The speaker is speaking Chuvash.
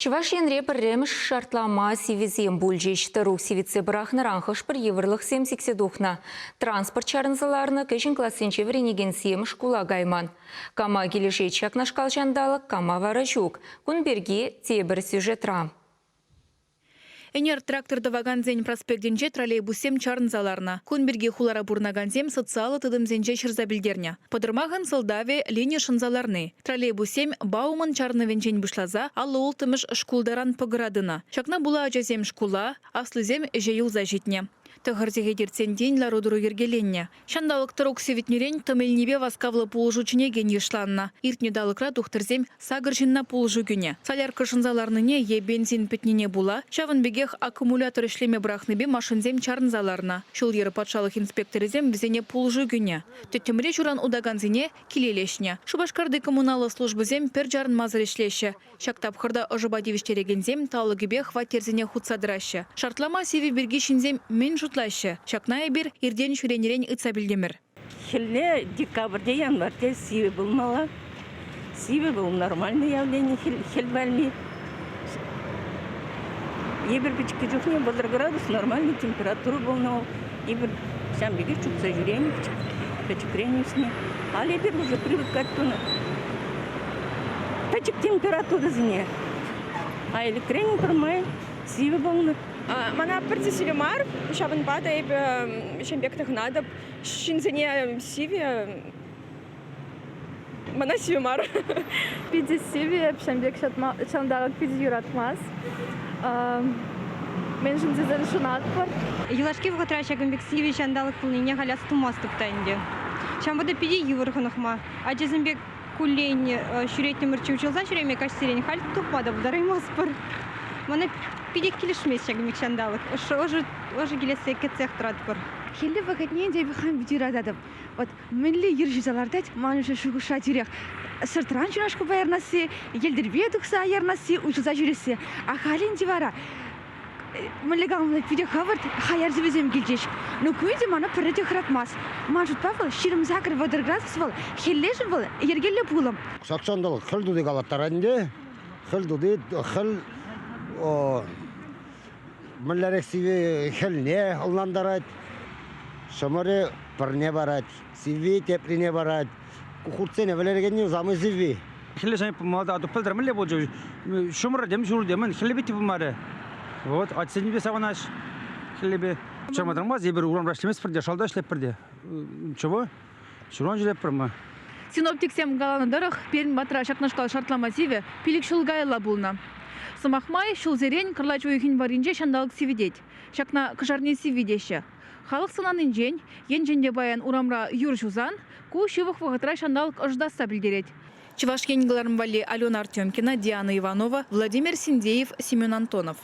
Чӑваш Енре пӗрремӗш шартлама сивӗсем пулчӗҫ. Тӑрук сивӗтсе пӑрахнӑран хӑш-пӗр йывӑрлӑхсем сиксе тухнӑ. Транспорт чарӑнса ларнӑ, кӗҫӗн классенче вӗренекенсем шкула кайман. Кама килӗшет ҫакнашкал ҫанталӑк, кама вара ҫук. Кун пирки тепӗр сюжетра. Ӗнер трактор тӑвакансен проспектӗнче троллейбуссем чарӑнса ларнӑ. Кун пирки хулара пурӑнакансем социаллӑ тытӑмсенче ҫырса пӗлтернӗ. Пӑтӑрмахӑн сӑлтавӗ, лини шӑнса ларни. Троллейбуссем Бауман чарӑнӑвӗнчен пуҫласа 56-мӗш шкул таран пӑкӑра тӑнӑ. Ҫакна пула ачасем шкула, аслисем ӗҫе юлса ҫитнӗ. Тӑхӑр сехет иртсен тин лару-тӑру йӗркеленнӗ. Ҫанталӑк тӑрук сивӗтнӗрен тӑм илнипе васкавлӑ пулӑшу чӗнекен йышланнӑ. Иртнӗ талӑкра тухтӑрсем сакӑр ҫынна пулӑшу кӳнӗ. Солярка шӑнса ларнине е бензин пӗтнине пула, ҫавӑн пекех аккумулятор ӗҫлеме пӑрахнипе машинсем чарӑнса ларнӑ. Ҫул-йӗр патшалӑх инспекторӗсем вӗсене пулӑшу кӳнӗ. Тӗттӗмре ҫуран утакансене киле леҫнӗ. Шупашкарти коммуналлӑ службӑсем пӗр чарӑнмасӑр ӗҫлеҫҫӗ. Ҫак тапхӑрта ӑшӑпа тивӗҫтерекенсем талӑкӗпех хваттерсене хутса тӑраҫҫӗ. Шартлама сивӗ пирки ҫынсем мӗн шутлаҫҫӗ? Ҫакна эпир иртен-ҫӳренӗрен ыйтса пӗлтӗмӗр. Хӗлле декабрьте, январьте сивӗ пулмалла. Сивӗ вӑл нормальное явление хӗл валли. Эпир пӗчӗккӗ чухне 30 градус нормальный температура пулнӑ. Эпир ҫавӑн пекех чупса ҫӳренӗ пӗчӗкрен ӳснӗ. Халь эпир уже привыкать тунӑ. Пӗчӗк температурӑсене. А ӗлӗкрен пӗрмай сивӗ пулнӑ. Мана пӗрте сивӗ мар, ҫавӑнпа та эпӗ ҫын пек тӑхӑнатӑп. Ҫынсене сивӗ, мана сивӗ мар. Питӗ сивӗ, эп ҫавӑн пек ҫанталӑк питӗ юратмасть. Мӗншӗн тесен шӑнатпӑр. Юлашки вӑхӑтра ҫакӑн пек сивӗ ҫанталӑк пулнине халь астумастӑп та ӗнтӗ. Ҫавӑнпа та питӗ йывӑр хӑнӑхма. Ачасемпе куллен ҫӳреттӗмӗрччӗ уҫӑлса ҫӳреме каҫсерен, халь тухма та пултараймастпӑр. Мана питех килӗшмест ҫакӑн пек ҫанталӑк. Ӑшӑ, ӑшӑ килессе кӗтсех тӑратпӑр. Хӗлле вӑхӑтне ӗнтӗ эпӗ хам питӗ юрататӑп. Вот мӗнле юр ҫуса лартать, маншӑн шухӑша тӳрех сӑртран чунашкӑпа ярӑнасси, йӗлтӗрпе тухса ярӑнасси, уҫӑлса ҫӳресси. А халь ӗнтӗ вара мӗнле калама питӗ хӑвӑрт хаяр сивӗсем килчӗҫ. Ну ку ӗнтӗ мана пӗрре те хӑратмасть. Ман шутпа вӑл 28-30 градус вӑл, хӗллешӗн вӑл йӗркеллӗ пулӑм. Ҫак ҫанталӑк хӗл тути калаттарать ӗнтӗ. Хӗл тути, хӗл мӗнлерех сивӗ хӗлне ӑнлантарать. Ҫӑмӑрӗ пӗрне парать, сивви теприне парать. Хуртсене вӗлерекенни самый сивви. Хӗлле ҫӗнӗ малта пӗлтӗр мӗнле пулчӗ? Ҫумӑр тем, ҫур темӗн, хӗлле те пымарӗ. Вот, атьсенепе савӑнаҫ хӗллепе. Чӑрмантармасть, эпир урамра ӗҫлеместпӗр те, шалта ӗҫлетпӗр те. Чего? Ҫуран ҫӳретпӗр ма. Синоптиксем каланӑ тӑрӑх, пирӗн патра ҫакнашкал шартлама сивӗ пилӗк ҫул каялла пулнӑ. Сӑмах май, ҫулсерен кӑрлач уйӑхӗн варринче ҫанталӑк сивӗтет. Ҫакна кӑшарни сивви теҫҫӗ. Халӑх сӑнанинчен, енчен те паян урамра юр ҫусан, ку ҫывӑх вӑхӑтра ҫанталӑк ӑшӑтасса пӗлтерет. Чӑваш Ен кӑларӑм валли Алена Артемкина, Диана Иванова, Владимир Синдеев, Семен Антонов.